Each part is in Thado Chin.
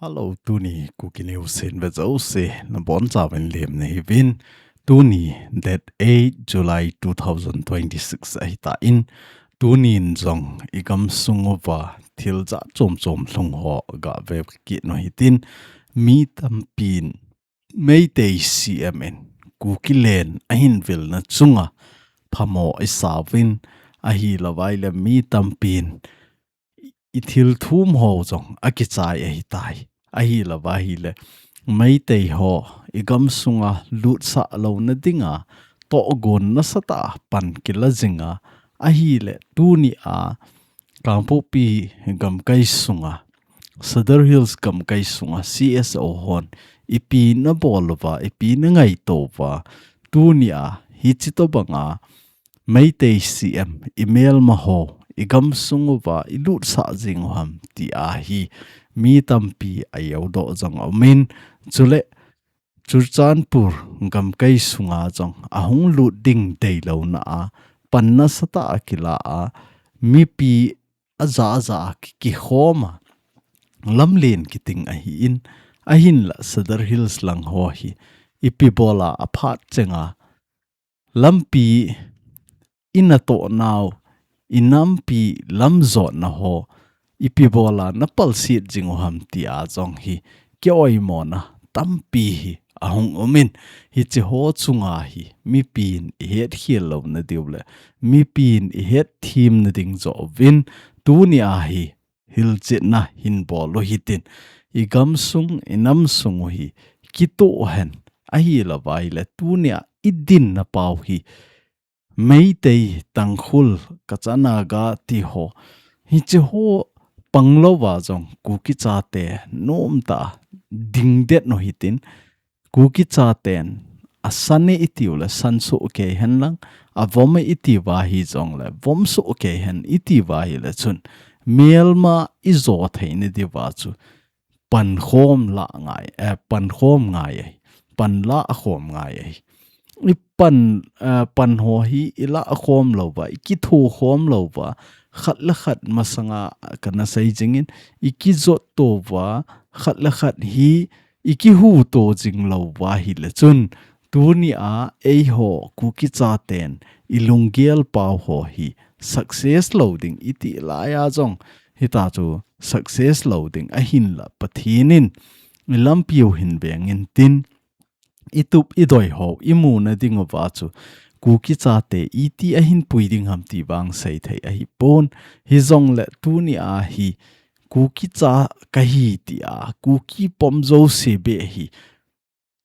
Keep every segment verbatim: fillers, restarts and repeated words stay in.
Hello, tuni Kuki News hin ve jouse nabonchauvin lemna hiuvin. Tuni date eight July two thousand twenty-six ahitan, tunin jong igamsung uva thil jat chom chom lhung ho gave kit u hitin, mi tampin Meitei C M in Kuki len ahin vilna chunga phamo asauvin, ahilouva ahile mi tampin ithil thum ho jong akichai ahitai. Ahilouva ahile Meitei ho igamsunga lutsah louna dinga tohgon nasatah a pan kila jinga, ahile tunia Kangpokpi gamkai sunga, Sadar Hills gamkai sunga C S O hon ipi nabol uva, ipi nangaito uva, tunia hiche tobanga Meitei C M imelma ho igamsung uva ilutsah jing u ham tia hi mi tampi aeudoh jong aumin, chule Churachandpur gamkai sunga jong ahung lut ding deilouna a pan nasatah a kila a, mipi aja aja a ki, kikhom a lamlen kiting ahin, ahinla Sadar Hills lang ho hi ipi bola aphat chenga lampi inatoh nau, inampi lamjotna ho ipi bola napalsit jing u ham tia jong hi kioimona tampi hi ahung umin, hiche ho chunga hi mipin ihetkhel louna diu le mipin ihetthemna ding joh uvin, tunia hi hilchetna hin bol u hitin, igamsung inamsung u hi kitoh hen, ahilouva ahile tunia idinna pau hi Meitei, Tangkhul, Kacha Naga ti ho, hiche ho panglouva jong Kuki chate nomtah a dingdet u hitin, Kuki chaten asan e itiu le san soh kei hen lang, avom e itiuva hijongle vom soh kei hen itiuva ahile chun melma ijo theina diuva chu pankhom lah ngai, eh, pankhom ngai ahi, panlah khom ngai ahi. Ipan, eh, pan ho hi ilah khom louva, ikitho khom louva, khat le khat masanga kana sei jingin, ikijot touva, khat le khat hi ikihuto jing louva ahile chun, tunia eiho Kuki chaten ilunggel pau ho hi success lou ding iti laiya jong, hita chu success lou ding ahinla Pathen in ilampiu hin vengin tin, itup idoi ho imuna dinguva chu Kuki chate iti ahin pui ding ham ti vang seithei ahipon, hijongle tunia hi Kuki cha kahi tia Kuki pom jouse beh hi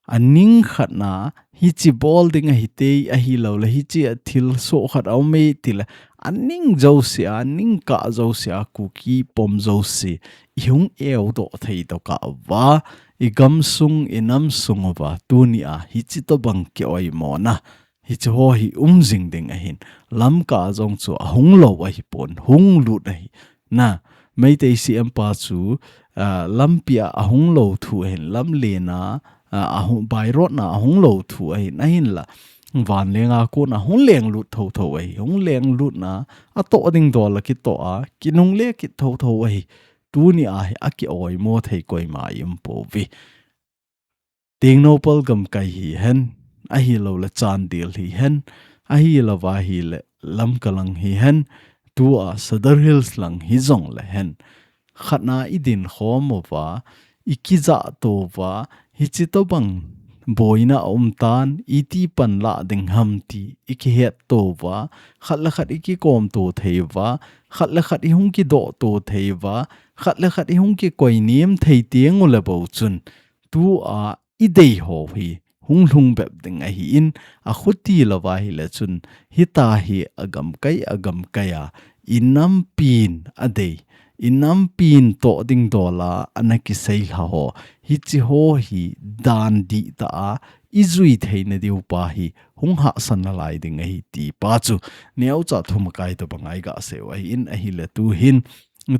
aning khatna hiche bol ding ahite, ahiloule hiche a thilsoh khat aume tile aning jousea, aningkah jousea Kuki pom jouse ihung eudoh thei tokah uva, igamsung inamsung uva tunia hiche tobang kioimona hiche ho hi um jing ding ahin, lamkah jong chu ahung lou ahipon, hung lut ahi. Na, Meitei C M pa chu, ah, lampia ahung lou thu ahin, lamlena, ah, ahung, by road na ahung lou thu ahin, ahinla vanlenga kona hung lenglut thotho ahi, hung lenglutna atoh ding dol akitoh a, kinungle kit thotho ahi. Tunia hi akioimo thei koima ium pouve. Tengnoupal gamkai hihen, ahiloule Chandel hihen, ahilouva ahile Lamka lang hihen, tua Sadar Hills lang hijongle hen, khatna idin khom uva, ikijahto uva, hiche tobang boina aumtan, iti panlah ding ham ti ikihetto uva, khat le khat ikikomto thei uva, khat le khat ihung kidohto thei uva, khat le khat ihung kikoinem thei tengule bou chun, tua idei ho hi hung lhung bep ding ahin, akhuti louva ahile chun, hita hi agamkai agamkai a inampin adei, inampin toh ding dola ana kiseilha ho, hiche ho hi dan dihtah a ijui theina diu pa hi hung hahsan nalai ding ahi ti pa chu neocha thumakai tobanga igaseiu ahin, ahile tuhin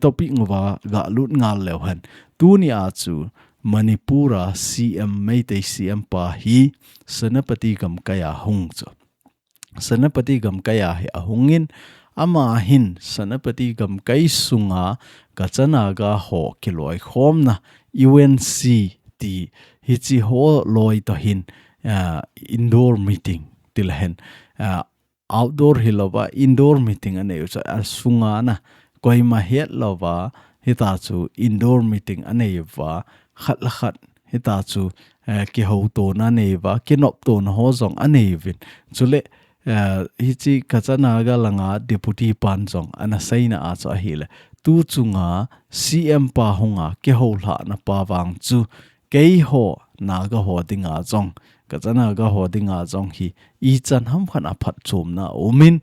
topic uva galut ngal leu hen, tunia chu Manipur a C M, Meitei C M pa hi Senapati gamkai a hung chu, Senapati gamkai a hi ahungin, ama hin Senapati gamkai sunga Kacha Naga ho kiloikhomna U N C ti hichi ho loi to hin, ah, indoor meeting ti la hen, ah, outdoor hi lo va indoor meeting anei u chu a sunga na koima het lo va hita chu indoor meeting anei va khat la khat hita chu, eh, kihou to na nei va kinop to na ho jong anei vin. Chule, eh, hichi Kacha Naga langa deputy pan jong ana seina a chu ahile. Tu chunga C M pa hunga kihou lhah na pa vang chu keiho Naga ho dinga jong, Kacha Naga ho dinga jong hi ichan ham khan a phatchomna umin,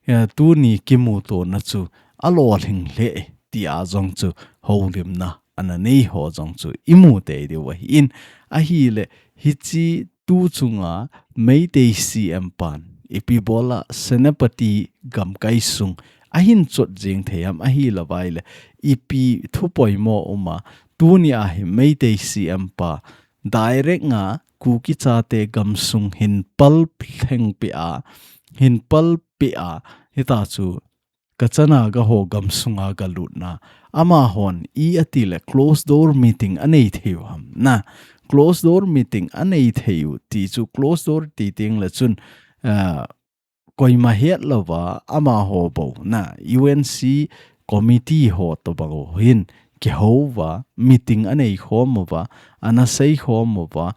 eh, tuni kimu to na chu a lolhing hle ti a jong chu houlimna ana nei ho jong chu imu tei diu ahi in ahile hichi tu chunga Meitei C M pan ipi bola Senapati gamkai sung ahin chot jing thei ham ahi la vai le ipi thu poimo uma tuni a hi Meitei C M pa direct nga Kuki chate gamsung hin pal thleng pe a, hin pal pe a, hita chu Kacha Naga ho gamsunga ga lutna. Amahon i ati le close door meeting anei thei u ham na. Close door meeting anei thei u ti chu close door ti ting le chun, ah, koima het lo va amaho bou na U N C committee ho to bang u hin kihou va meeting anei khom u va ana sei khom u va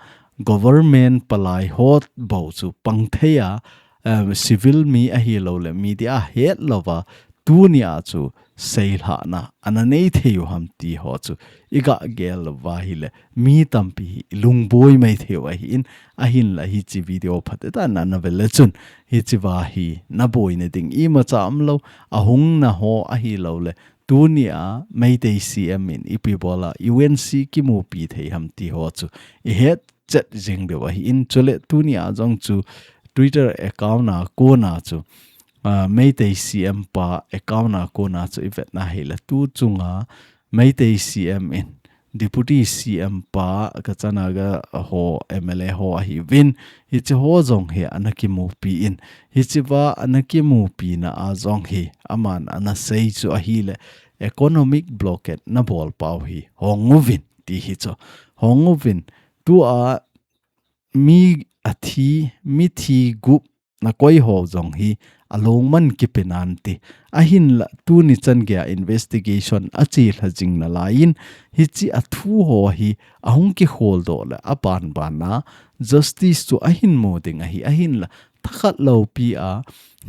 government palai ho bou chu pang thei a, em, civil mi ahi lo le media het lo va tuni a chu seilhahna ana nei thei u ham ti ho chu i ga gel lo va hi le mi tampi hi i lungboi mai thei u ahi in ahin la hichi video phat ta na na vel le chun hichi va hi na boina ding imacha um lo ahung na ho ahi lo le tuni a Meitei C M in ipi bola U N C kimupi thei ham ti ho chu i het chet jing diu ahi in chule tuni a jong chu Twitter account a kona chu, ah, Meitei C M pa account a kona chu i vetna hi le tu chunga Meitei C M in Deputy C M pa Kacha Naga ho M L A ho ahi vin hichi ho jong hi ana kimupi in hichi va ana kimupi na a jong hi aman ana sei chu ahi le economic blockade na bol pau hi hong u vin ti hi chu hong u vin tu a mi a thi, mi thi gup na koi ho jong hi a longman kipe nan ti. Ahin la tuni chan gei a investigation a chi lha jing na lai in hichi a thu ho hi a hung kikhol doh le a ban ban na justice chu ahin mu ding ahi ahin la thakhat lo pi a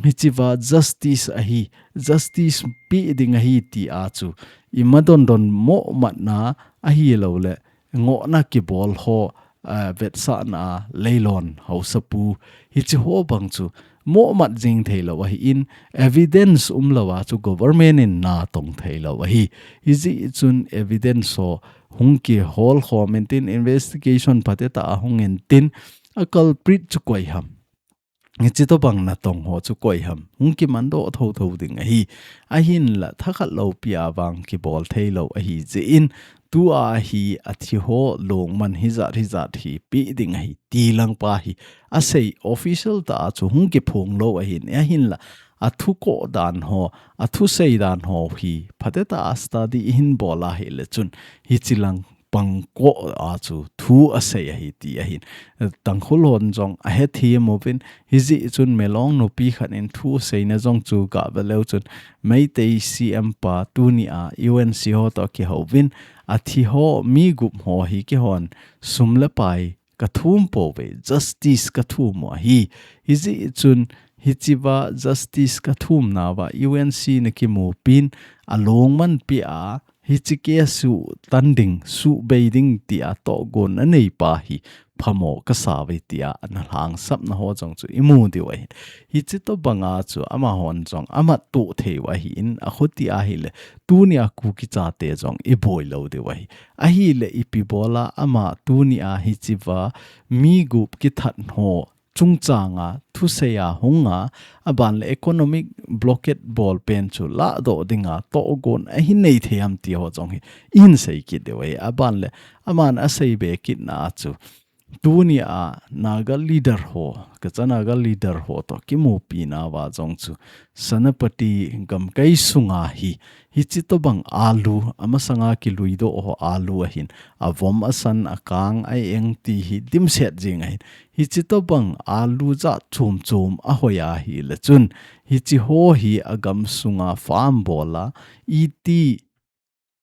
hichi va justice ahi justice pi ding ahi ti a chu i ma don don mo mat na ahi lo le ngohna kibol ho, ah, vetsahna leilon hausapu hichi ho bang chu mohmat jing thei lo ahi in evidence um lo a chu government in na tong thei lo ahi. Hijeh chun evidence ho hung kihol khom in tin investigation phat ta a hung in tin a culprit chu koi ham. Hichi to bang na tong ho chu koi ham. Hung kiman doh tho tho ding ahi. Ahin la thakhat lo pi a vang kibol thei lo ahi jeh in tu a hi a thi ho longman hijat hijat hi pi ding ahi. Ti lang pa hi a sei official ta a chu hung kiphong lo ahi. Ahin la a thu ko dan ho, a thu sei dan ho hi phat ta a study i hin bol a hi le chun hichi lang pang ko a chu thu a sei ahi ti ahin. Tangkhul hon jong a hethem uvin, hijeh chun Melong nupi khat in thu seina jong chu ga ve leu chun Meitei C M pa tuni a U N C ho to kihou vin, a thi ho mi gup ho hi kihon sum le pai ka thum po ve, justice ka thum u ahi. Hijeh chun hichi va justice ka thum na va U N C na kimu pin a longman pi a hichi ke suh tan ding, suh bei ding ti a togon a nei pa hi phamo ka sa ve ti a ana lhangsap na ho jong chu i mu diu ahi. Hichi to bang a chu amahon jong a mat tuh thei u ahi in a khuti ahi le tuni a Kuki chate jong i boi lo diu ahi. Ahi le ipi bol a ama tuni a hichi va mi gup kithat ho chungchang a thusei a hung a, a ban le economic blockade bol pen chu lah doh ding a togon a hin nei thei ham ti ho jong hi i hin sei kit diu ahi. A ban le aman a sei be kit na a chu Tunia Naga leader ho, kacha Naga leader ho to kimupina uva jong chu Senapati gamkai sunga hi, hichi tobang alu, amasanga kiluidoh ho alu ahin, avom asan akang a-eng ti hi dimset jing ahin. Hichi tobang alu jat chom chom ahoi ahile chun, hichi ho hi agam sunga farm bol a, iti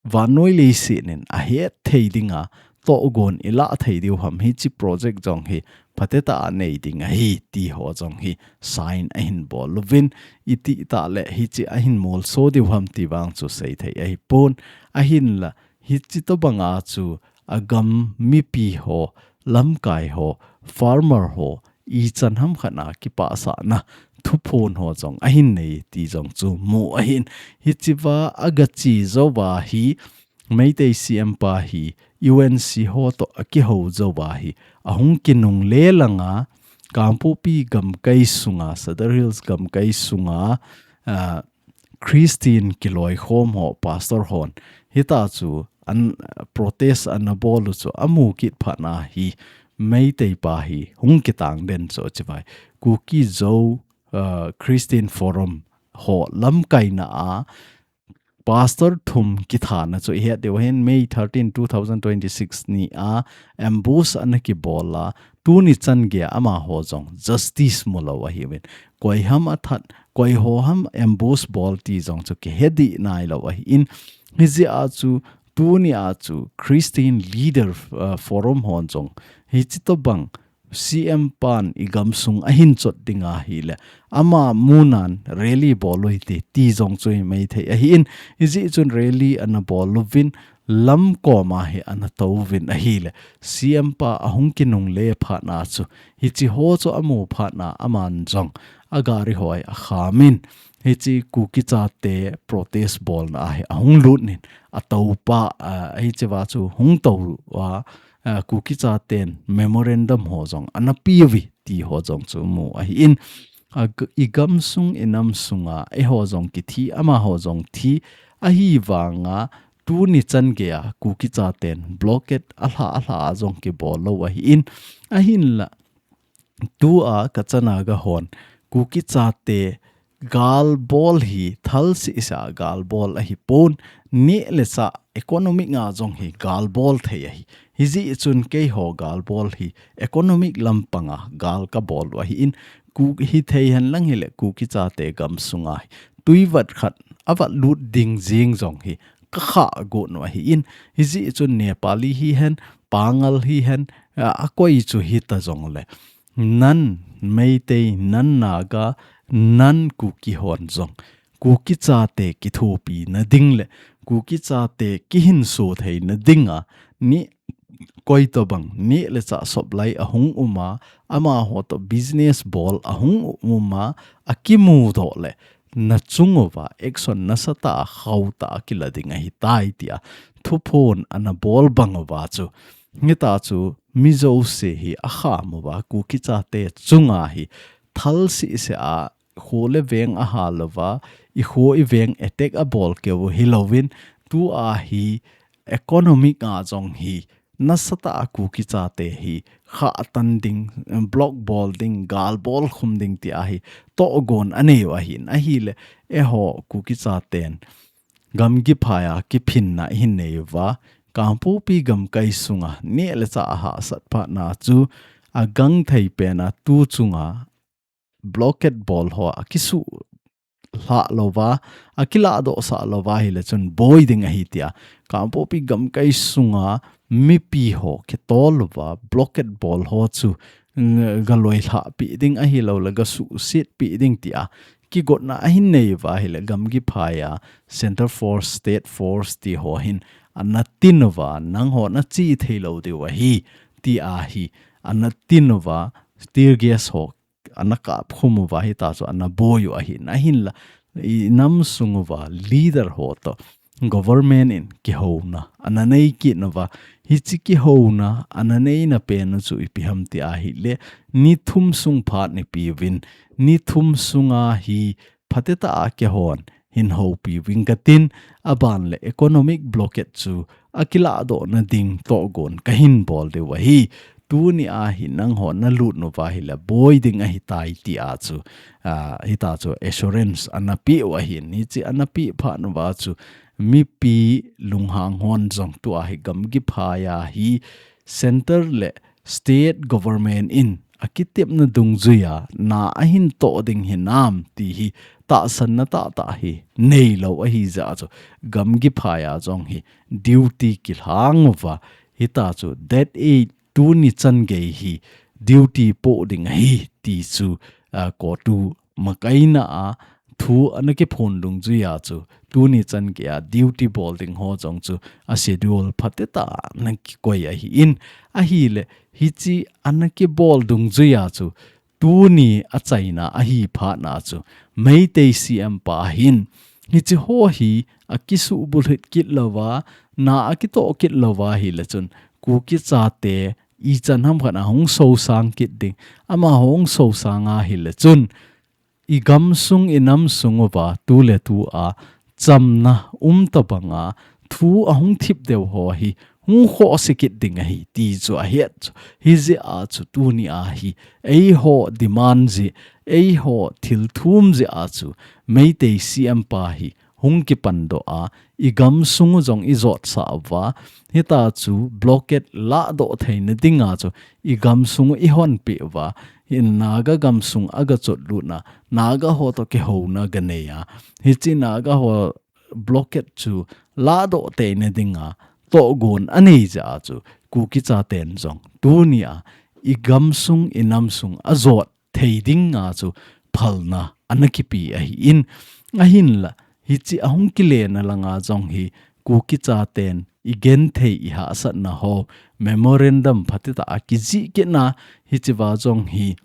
vannoi leiset in ahet thei dinga, tohgon ilah thei diu ham, hichi project jong hi phatecha anei ding ahi, ti ho jong hi sign ahin bol uvin, iti tah le hichi ahin molso diu ham ti vang chu seithei ahipon, ahinla hichi tobanga chu agam mipi ho, lamkai ho, farmer ho, ichan hamkhat a kipahsahna thuphon ho jong ahin nei ti jong chu mu ahin. Hichiva agache jouva hi, Meitei C M pa hi, U N C ho to akihou jouva hi, ahung kinungle langa, Kangpokpi gamkai sunga, Sadar Hills gamkai sunga, ah, Christian kiloikhom ho, pastor hon, hita chu an, protest ana bol u chu amu kit phat na hi, Meitei pa hi hung kitang den chu chibai. Kuki Zo, ah, Christian Forum ho lamkaina a, pastor thum kithana chu ihet diu ahin, May thirteen, two thousand twenty-six ni a ambush ana kibol a, tuni chan geiya amaho jong justice mulou ahiuvin. Koi ham athat, koi ho ham ambush bol ti jong chu kihe dih nailou ahin. Hijeh a chu, tunia chu Christian Leader, uh, Forum hon jong hichi tobang C M pan igamsung ahin chot ding ahile, ama munan rally bol u hite ti jong chu imai thei ahin, hijeh chun rally ana bol uvin, lamkoma hi ana tou uvin ahile, C M pa ahung kinungle phat na chu, hichi ho chu amu phat na aman jong agari hoi akhamin, hichi Kuki chate protest bolna a hi ahung lut in, atou pa, ah, hichiva chu hung tou a, ah, Kuki chaten memorandum ho jong ana pe uve ti ho jong chu mu ahin, ag-, igamsung inamsunga eiho jong kithi, amaho jong thi, ahivanga tuni chan geiya Kuki chaten blockade alha alha a jong kibol lou ahin, ahinla tua kacha Naga hon Kuki chate galbol hi thal seh seh a galbol ahipon, neh le chah economic a jong hi galbol thei ahi. Hijeh chun keiho galbol hi economic lampanga gal kabol u ahin, Ku-, hithei henlang hile Kuki chate gamsunga hi tui vat khat avat lut ding jeng jong hi kakhah got u ahin, hijeh chun Nepali hihen, Pangal hihen, a, akoi chu hita jongle, nan Meitei, nan Naga, nan Kuki hon jong Kuki chate kithopina ding le Kuki chate kihinso theina dinga, neh koi tobang, neh le chah sop lai ahung um a, amaho to business bol ahung um a, akimudoh le, nachung uva action nasatah a, khautah a kila ding ahitai tia thuphon ana bol bang uva chu, hita chu mi jouse hi akham uva, Kuki chate chunga hi thal seh seh a, kho le veng ahal uva, ikho iveng attack abol keu u hilouvin, tua hi economic a jong hi nasatah a Kuki chate hi khah tan ding, block bol ding, galbol khum ding tia hi tohgon anei u ahin, ahile eiho Kuki chaten gamgi phaiya kiphinna ihin nei uva, Kangpokpi gamkai sunga neh le chah ahahsat phat na chu, agangthei pena tu chunga blockade bol ho akisuh lha louva, akiladoh sah louva hile chun boi ding ahi tia, Kangpokpi gamkai sunga mipi ho kitol uva blockade bol ho chu, ng-, galoi lhah pi ding ahilou le gasuhset pi ding tia kigotna ahin nei uva hile gamgi phaiya Centre Force, State Force ti ho hin ana tin uva, nangho nache thei lou diu ahi tia hi ana tin uva, tear gas ho ana kap khum uva, hita chu ana boi u ahin, ahinla inamsung uva leader ho to government in kihouna ana nei kit uva, hichi kihouna ana neina pen u chu ipi ham tia hile, ni thum sung phat nei pi uvin, ni thum sunga hi phatecha a keihon hin houpi uving katin, aban le economic blockade chu akiladoh na ding tohgon kahin bol diu ahi. tuni a hi nangho nalut uva ahile boi ding ahitai tia chu, ah, hitia chu assurance ana peh u ahin, hiche ana peh phat uva chu mipi lunghang hon jong tua hi gamgi phai a hi center le state government in akitepna dungjuia na ahin toh ding hinam ti hi tahsanna tahtah hi neilou ahi jeh a chu gamgi phai a jong hi duty kilhang uva hitia chu date eight tuni chan gei hi duty poh ding ahi ti chu, ah, CoTU makaina a thu ana kiphon dungjuia chu tuni chan gei a duty bol ding ho jong chu a schedule phatecha ana kikoi ahin ahile hiche ana kibol dungjuia chu tuni achaina ahi phat na chu Meitei C M pa hin hiche ho hi akisuh bulhit kit louva, na akitoh kit louva ahile chun Kuki chate ichan ham khat a hung sosang kit ding, amaho hung sosang ahile chun igamsung inamsung uva tuletu a chamna um tabang a thu ahung thip deu ho hi hung khohse kit ding ahi ti chu ahet chu. Hijeh a chu tuni a hi eiho demand jeh, eiho thil thum jeh a chu Meitei C M pa hi hung kipan doh a, igamsung u jong ijotsah uva, hitia chu blockade lahdoh theina dinga chu igamsung u ihonpeh uva, hin Naga gamsung aga chotlut na, Naga ho toh kihouna aga nei a, hiche Naga ho blockade chu lahdoh theina dinga tohgon anei jeh a chu Kuki chaten jong tuni a igamsung inamsung ajot thei dinga chu phalna ana kipe ahin, ahinla hiche ahung kile na langa jong hi Kuki chaten igenthei ihahsatna ho memorandum phatecha a kijih kit na hiche va jong hi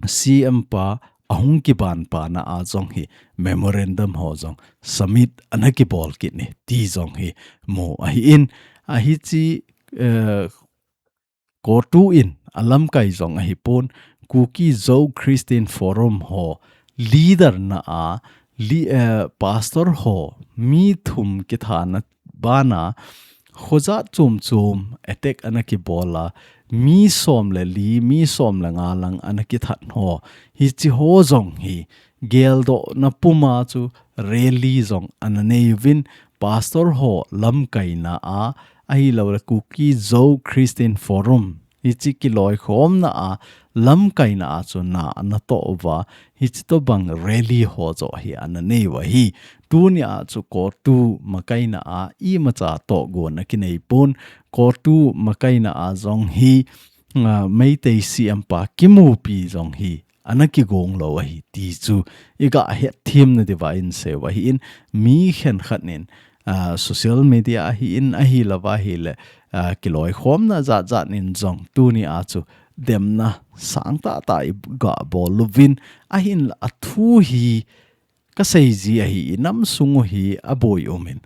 C M pa ahung kiban pa na a jong hi memorandum ho jong submit ana kibol kit e ti jong hi mu ahin, ahiche, eh, CoTU in alamkai jong ahipon, Kuki Zo Christian Forum ho leader na a, li-, eh, pastor ho mi thum kithana bana, khojat chom chom attack ana kibol a, mi som le li, mi som le nga lang ana kithat ho. Hiche ho jong hi geldohna puma chu rally jong ana nei uvin, pastor ho lamkaina a, ahilou le Kuki Zo Christian Forum hiche kiloikhomna a lamkaina a chu na ana toh uva, hiche tobang rally ho joh hi ana nei u ahi. Tuni a chu CoTU makaina a imacha tohgon akinei pon, CoTU makaina a jong hi, ah, Meitei C M pa kimupi jong hi ana kigong lou ahi ti chu iga hetthem na diuva insei u ahin, mi khenkhat nin, ah, social media ahin, ahilouva ahile, ah, kiloikhomna jat jat nin jong tuni a chu demna sangtah tah iga bol uvin, ahinla athu hi kasei ji ahi, inamsung u hi aboi um in.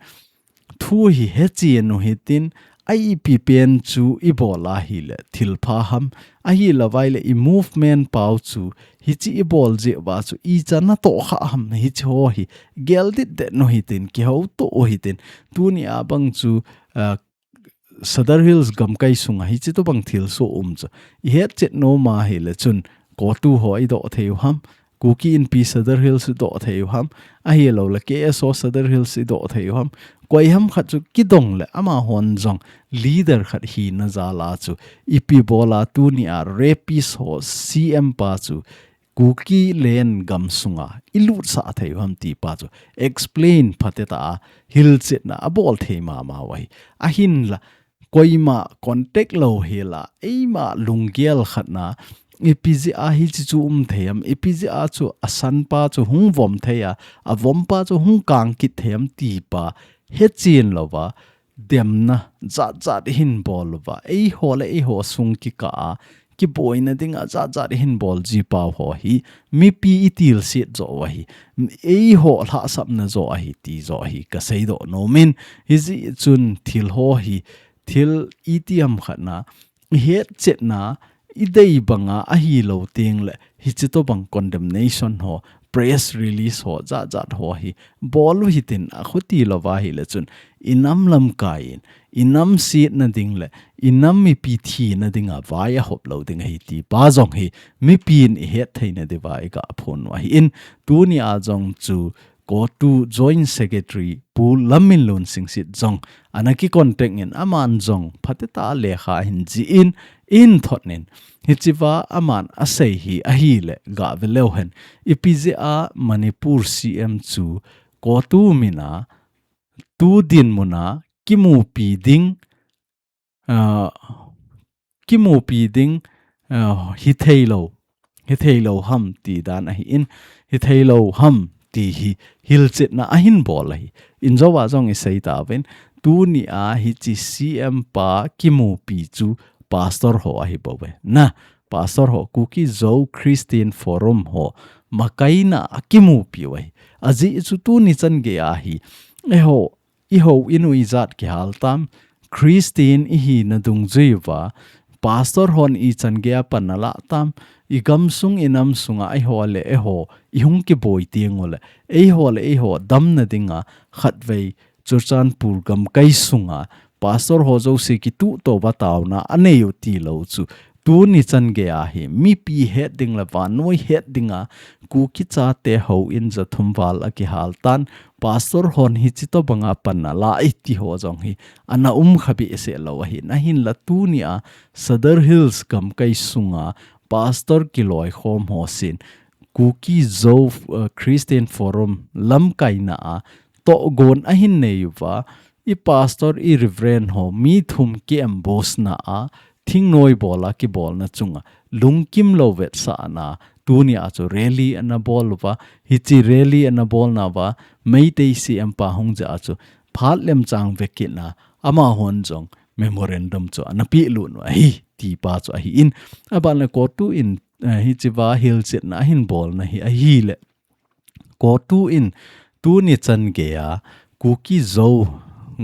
Thu hi hechen u hitin, a ipi pen chu ibol ahile thilpha ham, ahilouva ahile i movement pau chu, hiche ibol jeh uva chu ichan natoh kha ham, hiche ho hi geldit det u hitin, kihoutoh u hitin. Tuni a bang chu, ah, Sadar Hills gamkai sunga hiche tobang thilsoh um chu ihetchet nom ahile chun, CoTU ho idoh thei u ham, Kuki Inpi Sadar Hills idoh thei u ham, ahilou le K S O Sadar Hills idoh thei u ham, koi ham khat chu kidong le amahon jong leader khat hina jal a chu ipi bol a tuni a rapist ho C M pa chu Kuki land gamsunga ilutsah thei u ham ti pa chu explain phatecha a hilchetna abol thei mama u ahi. Ahinla koima contact lou hela, eima lunggel khat na, ipi jeh a hiche chu um thei ham, ipi jeh a chu asan pa chu hung vom thei a, avom pa chu hung kang kit thei ham ti pa hechen louva, demna jat jat ihin bol uva, eiho le eiho sung kikah a, kiboina dinga jat jat ihin bol ji pau ho hi, mipi itilsit joh u ahi, eiho lhahsamna joh ahi ti joh hi kasei doh nom in, hijeh chun thil ho hi, thil itiham khat na, ihetchetna, idei banga ahilou teng le, hiche tobang condemnation ho, press release ho, jat jat ho hi, bol u hitin, akhuti louva ahile chun, i nam lamkai in, i nam sietna ding le, i nam mipi thina dinga vai ahop lou ding ahi ti pa jong hi, mipin i het theina diuva i ga phon u ahi in, tuni a jong chu, CoTU Joint Secretary Pu Lamminlun Singsit jong, ana ki contact in aman jong, phatecha lekha ahin jih in, in thot in, hichea aman asei hi ahile ga ve leu hen, ipi jeh a Manipur C M chu CoTU mina, tu dinmuna, kimupi ding, ah, kimupi ding, ah, hithei lou, hithei lou ham ti dan ahi in, hithei lou ham ti hi hilchetna ahin bol ahi. Injouva jong i sei tauvin, tuni a hiche C M pa kimupi chu pastor ho ahi bouve. Na, pastor ho, Kuki Zo Christian Forum ho, makaina a kimupi u ahi. Ajeh chu tuni chan gei a hi, eiho, i houin u ijat kihal tam, Christian i hina dungjui uva, pastor hon ichan gei a pan ana la tam, i gamsung i nam sunga eiho le eiho, i hung kiboi teng u le, eiho le eiho, damna dinga, khatvei, Churachandpur gamkai sunga, pastor ho jouse kituh touva taona anei u ti lou chu, tuni chan gei a hi, mipi het ding le vannoi het dinga, Kuki chate houin ja thum val akihal tan, pastor hon hiche tobanga pan ana la e ti ho jong hi, ana um kha behseh lou ahi, ahinla tuni a, Sadar Hills gamkai sunga, pastor kiloikhom ho sin, Kuki Zo, uh, Christian Forum lamkaina a, tohgon ahin nei uva, i pastor, i reverend ho, mi thum ki ambush na a, thingnoi bola kibolna chunga, lungkim lou vetsahna, tuni a chu rally ana bol uva, hiche rally ana bolna uva, Meitei C M pa hung jeh a chu, phat lemchang vekit na, amahon jong memorandum chu ana pelut u ahi, ti pa chu ahi in, aban le CoTU in, eh, hichea hilchetna ahin bolna hi ahile. CoTU in tuni chan gei a Kuki Zo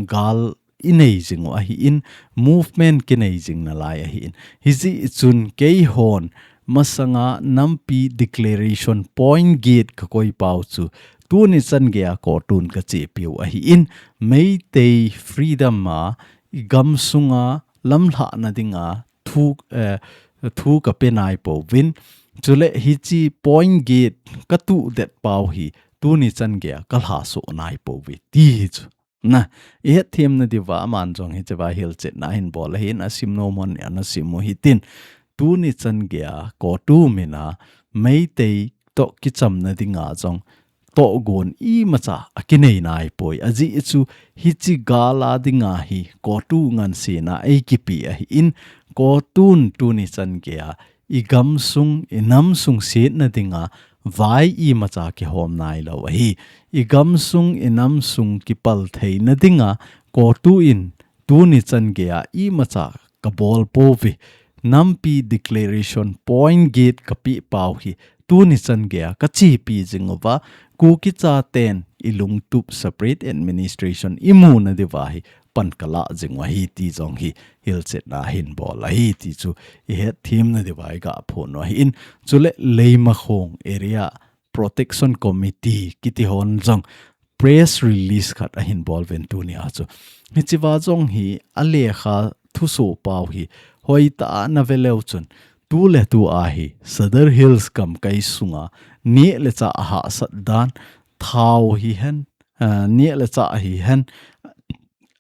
gal i nei jing u ahi in, movement kinei jing nalai ahi in. Hijeh chun keihon masanga nampi declaration point get ka koi pau chu tuni chan gei a CoTU in ka chepi u ahi in, Meitei freedom a i gamsunga lamlhahna dinga thu, eh, thu ka pe nai pouvin. Chule hiche point get ka tuh det pau hi tuni chan gei a ka lhasoh nai pouve ti hi chu. Na, i hetthemna diuva aman jong hichea hilchetna ahin bol ahin asim nom hon ana sim u hitin. Tuni chan gei a CoTU mina Meitei toh kichamna dinga jong tohgon imacha akinei nai poi. Ajeh chu hiche gal a dinga hi CoTU ngansena eikipe ahi in, CoTU in tuni chan gei a i gamsung, i namsung sietna dinga vai imacha kihom nai lou ahi. I gamsung, i namsung kipal theina dinga CoTU in tuni chan gei a imacha ka bol pouve. Nampi declaration point get ka pe pau hi tuni chan gei a ka chepi jing uva, Kuki chaten i lungtup separate administration i muna diuva hi pan ka la jing u ahi ti jong hi hilchetna ahin bol ahi ti chu i hetthemna diuva i ga phon u ahi in. Chule Leimakhong Area Protection Committee kiti hon jong press release khat ahin bol uvin tuni a chu. Hichea jong hi alekha thusoh pau hi hoitah a na ve leu chun, tuletu a hi Sadar Hills gamkai sunga neh le chah ahahsat dan, thao hihen, ah, neh le chah hihen,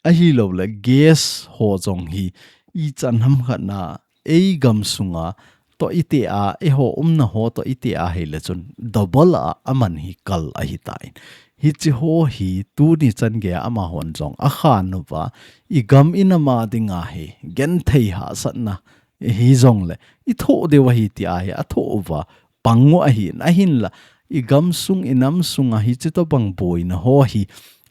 ahilou le gas ho jong hi ichan ham khat na ei gamsunga toh i te a, eiho umna ho toh i te a hile chun double a aman hi kal ahitan. Hiche ho hi tuni chan gei a amahon jong akhan uva, i gam i nam a dinga hi genthei hahsatna hijongle i thoh diu ahi ti a hi athoh uva pang u ahin, ahinla i gamsung i namsunga hiche tobang boina ho hi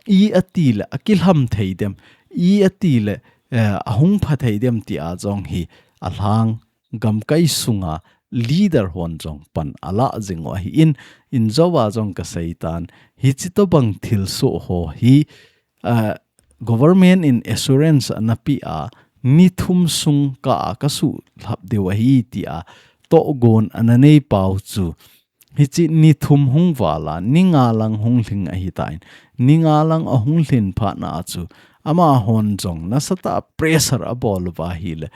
i ati le akilham thei dem, i ati le, eh, ahung pha thei dem ti a jong hi alhang gamkai sunga leader hon jong pan ala jing u ahi in, injouva jong ka seitan, hiche tobang thilsoh ho hi, ah, government in assurance ana pe a, ni thum sung kah a ka suhlhap diu ahi ti a tohgon ana nei pau chu, hichi ni thum hung val a, ni nga lang hung lhing ahitan, ni nga lang ahung lhin phat na chu, amahon jong nasatah a pressure abol uva ahile,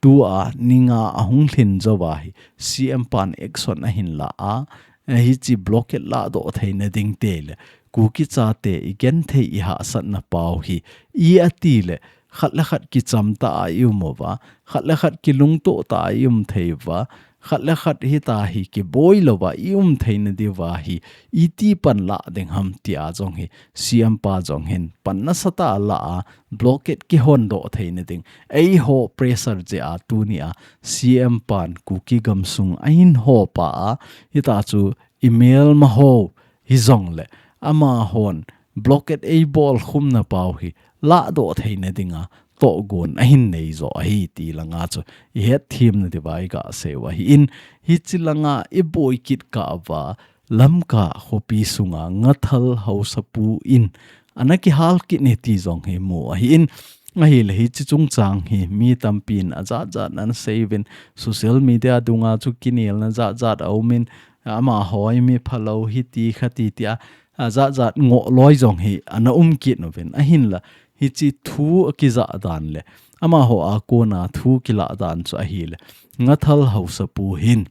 tua ni nga ahung lhin jou uva hi, C M pan action ahin la a, eh, hichi blockade ladoh theina ding te le, Kuki chate i genthei i hahsatna pau hi, i ati le, khat le khat kicham ta a i um uva, khat le khat kilungto ta a i um thei uva, khat le khat hita hi kiboi louva i um theina diuva hi, iti pan la ding ham tia jong hi, C M pa jong hin pan nasatah a la a, blockade kihondoh theina ding. Eiho pressure jeh a tuni a, C M pan Kuki gamsung ahin hopa a, hita chu email ma ho hi jong le, amahon blockade eibol khumna pau hi, ladoh theina dinga, tohgon ahin nei jo ahi ti langa chu, i het themna diuva i ga sei u ahin, hichi langa i boi kit kah uva, Lamka khopi sunga Ngathal Haosapu in, ana kihal kit e ti jong hi mu ahin, ahile hichi chungchang hi mi tampin ajat jat ana sei uvin, social media dunga chu kinelna jat jat a um in, amaho hi mi phalou hiti khati tia, ajat jat ngoh loi jong hi ana um kit uvin, ahinla hichi thu akija dan le, amaho a kona thu kila dan chu ahile, Ngathal Haosapu hin,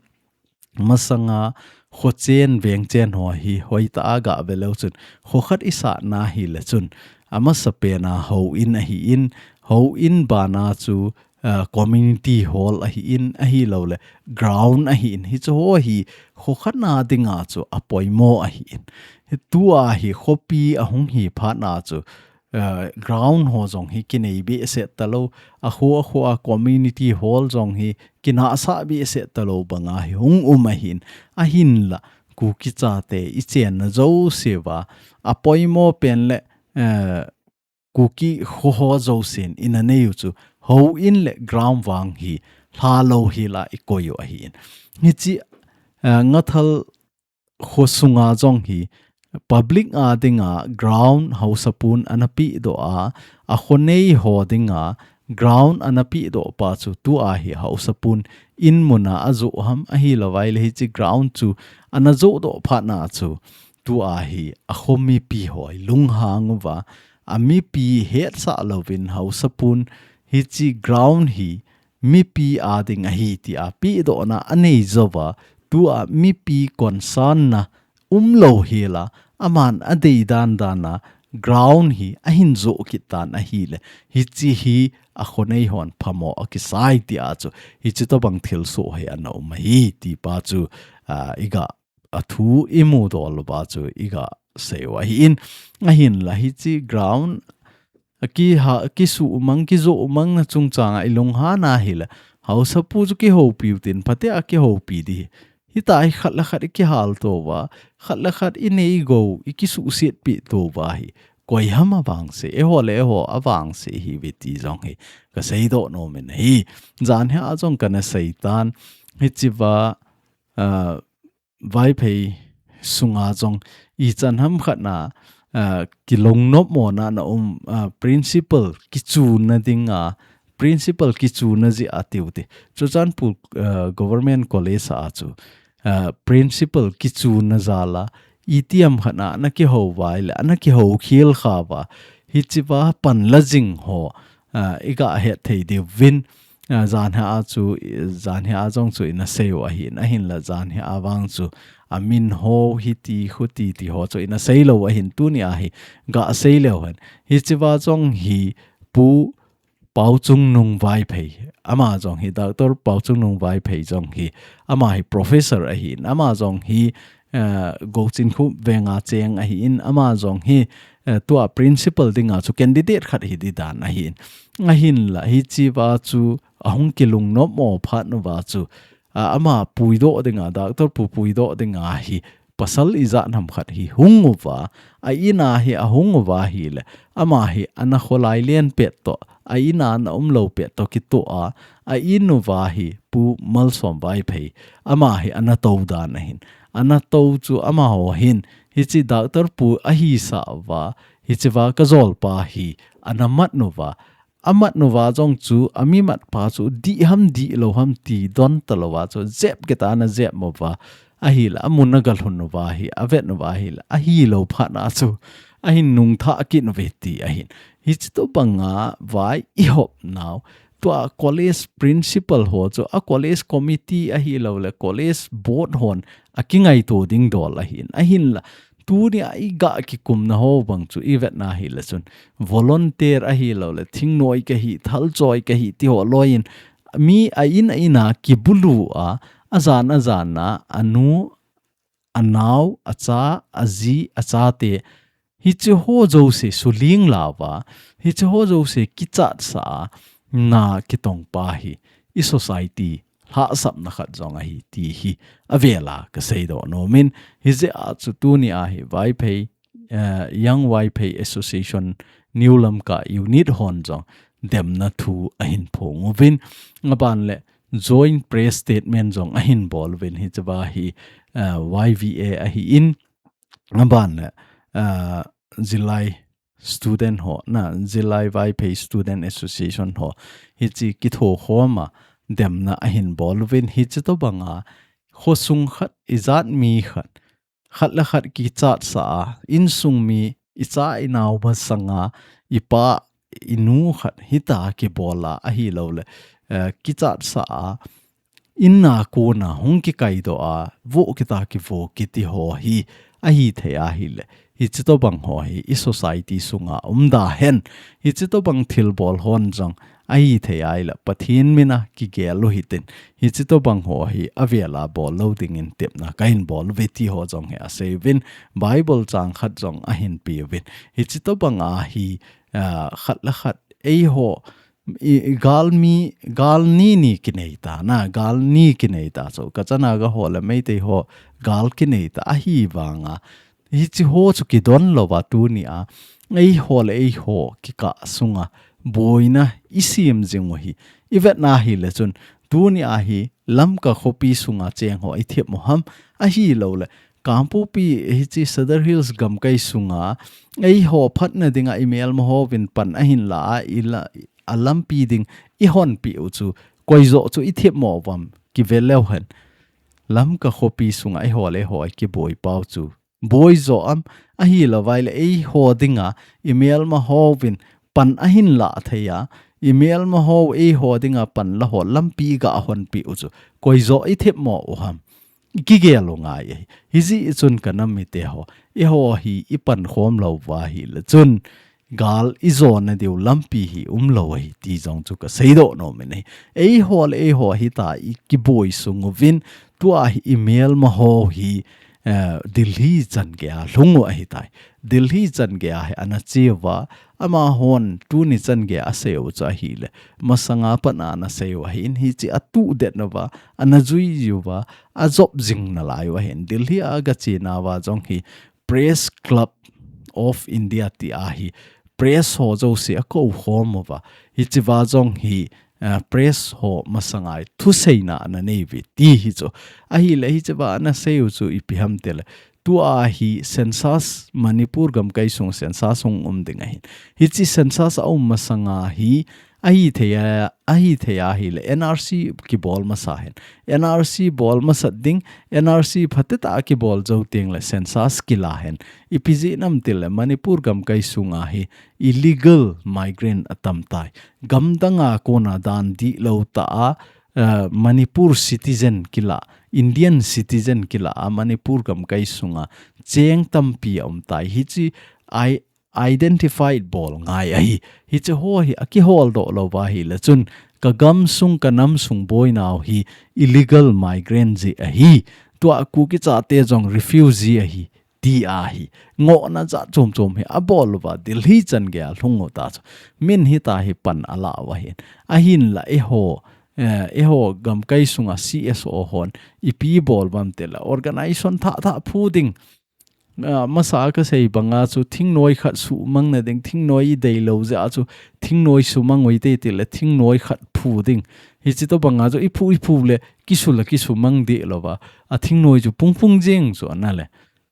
masanga khochen vengchen ho hi hoitah a ga ve leu chun, kho khat i sahna hile chun, amasapen a houin ahin, houin bana chu, ah, community hall ahin, ahilou le ground ahin, hichu ho hi kho khat na dinga chu apoimo ahin. Hitua hi khopi ahung hi phat na chu, eh, ground ho jong hi kinei behseh talou, akho akho a community hall jong hi kinahsah behseh talou banga hi hung um ahin, ahinla Kuki chate i chenna jouse uva, apoimo pen le, eh, Kuki kho ho jousen ina nei u chu houin le ground vang hi lhalou hi la i koi u ahin. Hichi, eh, Ngathal kho sunga jong hi public a dinga ground Haosapun ana pehdoh a, akhonei ho dinga ground ana pehdoh pa chu tua hi Haosapun in muna ajoh ham ahilou vai le hichi ground chu ana johdoh phat na chu tua hi akho mipi ho hi lunghang uva, amipi hetsah louvin Haosapun hichi ground hi mipi a ding ahi tia pehdohna anei jouva, tua mipi concern na umlou hela, aman adei dan dan a ground hi ahin joh kit tan ahile, hichi hi akhonei hon phamo akisai tia chu, hichi tobang thilsoh hi ana um ahi ti pa chu, ah, i ga a thu i mudoh uva chu i ga sei u ahin, ahinla hichi ground, a kiha, kisuhmang, kijohmang na chungchang a i lunghan ahile, Haosapu chu kihoupi u tin, phatea kihoupi ding. Hita hi khat le khat i kihal to uva, khat le khat i nei go, i kisuhset pi to uva hi. Koi ham avangse, eiho le eiho avangse ihiuve ti jong hi ka seidoh nom in ahi. Jan hi a jong kana sei tan, hichi uva, ah, Vaiphei sunga jong ichan ham khat na, ah, kilungnopmo na na um, ah, principle kichuna dinga, principle kichuna jeh a tiu te. Churachandpur, ah, Government College a chu, ah, principle kichuna jal a, itiham khat na ana kihou uva ahile, ana kihou khel kha uva. Hichi uva pan la jing ho, ah, i ga het thei diuvin, ah, jan hi a chu, jan hi a jong chu ina sei u ahin, ahinla jan hi a vang chu, amin ho hiti, khuti ti ho chu ina sei lou ahin tuni a hi, ga sei leu hen. Hichi uva jong hi Pu Paochungnung Vaiphei, ama jong hi Doctor Paochungnung Vaiphei jong hi, ama hi professor ahin, ama jong hi, eh, Gochinkhu venga cheng ahin, ama jong hi, eh, tua principal dinga chu candidate khat hi ding dan ahin. Ahinla, hichi uva chu ahung kilungnopmo phat uva chu, ah, ama puidoh dinga, Doctor pu puidoh dinga hi pasal ijat ham khat hi hung uva, a in a hi ahung uva ahile, ama hi ana kholai len pet toh, a in a ana umlou pet toh kitoh a, a in uva hi Pu Malsom Vaiphei, ama hi ana tou dan ahin. Ana tou chu amaho hin, hichi Doctor pu ahisah uva, hichi uva kajolpa hi ana mat uva, amat uva jong chu, ami matpa chu, dih ham dih lou ham ti don talou va chu, jep kei ta na jep mo va, ahile, amun a galhun uva hi, avet uva hile, ahilou phat na chu, ahin nungtha kit uve ti ahin. Hichi tobanga vai i hop nau, tua college principal ho chu, a college committee ahilou le, college board hon, akingaito ding dol ahin. Ahinla, tunia i ga kikumna ho bang chu i vetna hile chun, volunteer ahilou le, thingnoi kahi, thalchoi kahi, ti ho loiyin, mi a in a in a kibulu a, ajan ajan a, anu, anao, acha, aji, achate, hichi ho jouse suling lou va, hichi ho jouse kichatsah a, na kitong pa hi, i society, lhahsapna khat jong ahi ti hi, avela kasei doh nom in, hijeh a chu tunia hi Vaiphei, eh, Young Vaiphei Association New Lamka Unit hon jong demna thu ahin phong uvin, aban le joint press statement jong ahin bol uvin hichi va hi, eh, Y V A ahin, aban le, eh, Zillai student ho, na, Zillai Vaiphei Student Association ho, hichi kithokhom a demna ahin bol uvin hichi tobanga, khosung khat, ijat mi khat, khat le khat kichatsah a, insung mi, icha inao masanga, ipa, inu khat, hita kibol a, ahilou le, eh, kichatsah a, in a kona hung kikai doh a, vo kita kivo kiti ho hi, ahithei ahile, hichi tobang ho hi, i society sunga um da hen, hichi tobang thilbol hon jong, ahithei ahile, Pathen mina kigel u hitin, hichi tobang ho hi, avela bol lou dingin tepna kahin bol uve ti ho jong hi asei uvin, Bible chang khat jong ahin pe uvin, hichi tobanga hi, ah, khat le khat, eiho, i, i gal mi, gal ni ni kinei ta, na, gal ni kinei ta, so, kachana ga ho le Meitei ho, gal kinei ta, ahivanga, hichi ho chu kidon lou va tunia, eiho le eiho, kikah sunga, boina, i sem jing u hi, i vetna hile chun, tunia hi, Lamka khopi sunga cheng ho, i thep mo ham, ahilou le, Kangpokpi hichi Sadar Hills gamkai sunga, eiho phatna dinga i melma hovin pan ahin la a, i la, a lampi ding i honpi u chu, koi jo chu i thep mo vam, kive leu hen. Lamka khopi sunga eiho le eiho kiboi pau chu. Boi jo am, ahilou vai le eiho dinga, i melma hovin pan ahin la thei a, i melma ho eiho dinga pan la ho lampi ga honpi u chu. Koi jo i thep mo u ham. Kigel u ngai ahi. Hijeh chun ka nam mite ho. Eiho hi i pankhom lou va hile chun. Gal i jona diu lampi hi um lou ahi ti jong chu ka seidoh nom in ahi. Eiho le eiho hita i kiboi sung uvin tua hi i melma ho hi, eh, Delhi chan gei a lhung u ahitai. Delhi chan gei a hi ana che uva, amahon tuni chan gei a asei u chu ahile. Masanga pat a ana sei u ahin hichi a tuh det uva, ana jui uva, a jop jing nalai u ahin. Delhi a aga che nauva jong hi Press Club of India ti ahi. Press ho jouse a kou khom uva. Hichi va jong hi, eh, press ho masanga i thuseina ana nei uve ti hi chu. Ahile hichi va ana sei u chu ipi ham tile. Tua hi census Manipur gamkai sung census hung um ding ahin. Hichi census a um masanga hi ahithei a, ahithei ahile N R C kibol masa hen. N R C bol masat ding, N R C phatecha kibol jou teng le census kila hen. Ipi jeh ham tile Manipur gamkai sunga hi illegal migrant atam tai. Gamdanga kona dan dihlou ta a, eh, Manipur citizen kila, Indian citizen kila a Manipur gamkai sunga cheng tampi a um tai. Hichi ai identified bol ngai ahi. Hichi ho hi a kihol doh lou va hile chun ka gamsung ka namsung boinau hi illegal migrant jeh ahi. Tua Kuki chate jong refugee ahi. Ti ahi. Ngohna jat chom chom hi a bol uva Delhi chan gei a lhung u ta chu. Min hita hi pan ala u ahin. Ahinla eiho, eh, eiho gamkai sunga C S O hon ipi bol vam tile organization thah thah phu ding. Ah, masa a ka sei banga chu thingnoi khat sumang na ding, thingnoi i deilou jeh a chu thingnoi sumang u hite tile thingnoi khat phu ding. Hichi tobanga chu i phu i phu le kisu la kisumang deh lou va. A thingnoi chu pung pung jeng chu ana le.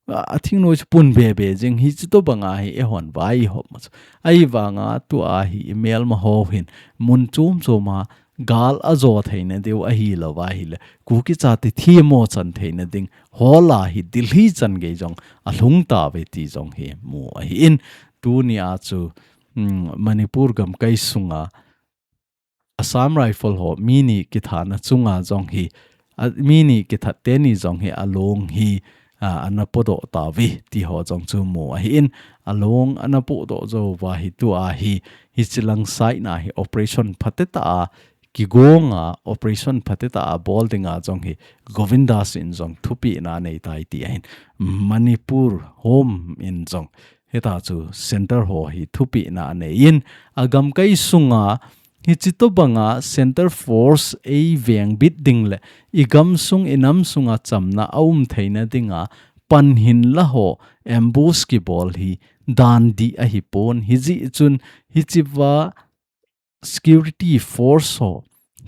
a, a thingnoi chu pun bebe jing hi, chutobanga hi eihon vaihop ma chu. Ahivanga tua hi imelma ho hin mun chom choma gal ajo theina diu ahilou va ahile, Kuki chate themmo chan theina ding hola hi Delhi chan gei jong alhung tauve ti jong hi mu ahin, tunia chu, um, Manipur gamkai sunga Assam Rifle ho mi ni kithana chunga jong hi, a, mi ni kithat teni jong hi along hi, a, ana podoh tauve ti ho jong chu mu ahin, along ana podoh jou va hi tua hi, hichilang side na hi operation phatecha a kigonga, operation phatecha a bol dinga jong hi Govindas in jong thupina anei tai ti ahin, Manipur Home in jong heta chu center ho hi thupina anei in, agamkai sunga hichutobanga center force eivengbit ding le igamsung inamsunga chamna aum theina dinga panhin la ho ambush kibol hi dan dih ahipon, hijeh chun hichea security force ho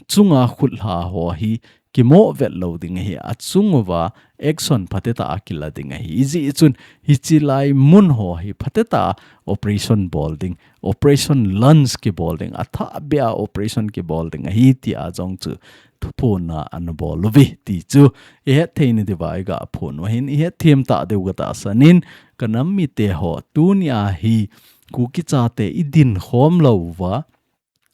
chunga khutlha ho hi kimoh vet lou ding ahi, achunguva action phatecha a kila ding ahi. Hijeh chun hichilai mun ho hi phatecha a operation bol ding, operation launch kibol ding, athahbeh a operation kibol ding ahi tia jong chu thuphonna ana bol uve ti chu ihet theina diuva iga phon u ahin, ihet them tah diu katahsan in, kanam mite ho, tunia hi Kuki chate idin khom louva,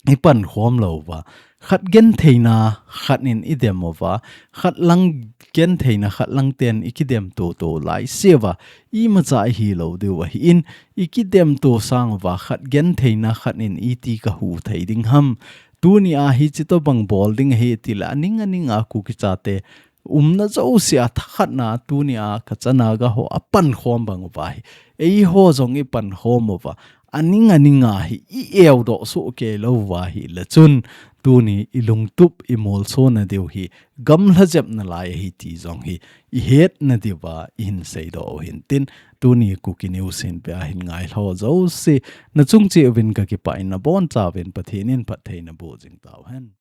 ipan khom louva, khat gentheina khat in idem uva, khat lang gentheina khat lang ten ikidem toto laiseuva, imacha ihi lou diu ahin, ikidem to sanguva khat gentheina khat in iti kahu thei ding ham. Tunia hichutobang bol ding ahi tile aning aninga Kuki chate umna jousea thakhatna tunia kachana ga ho apan khom bang uva hi, eiho jong ipan khom uva, aning aninga hi i-eudoh soh kei louva ahile chun, tuni ilungtup imolsona diu hi gamla jep nalai ahi ti jong hi ihetna diuva ihin seidoh u hintin, tuni Kuki News hin pea hin ngailhah jouse nachung cheh uvin kakipah in, nabonchauvin Pathen in phatthei naboh jing tauhen.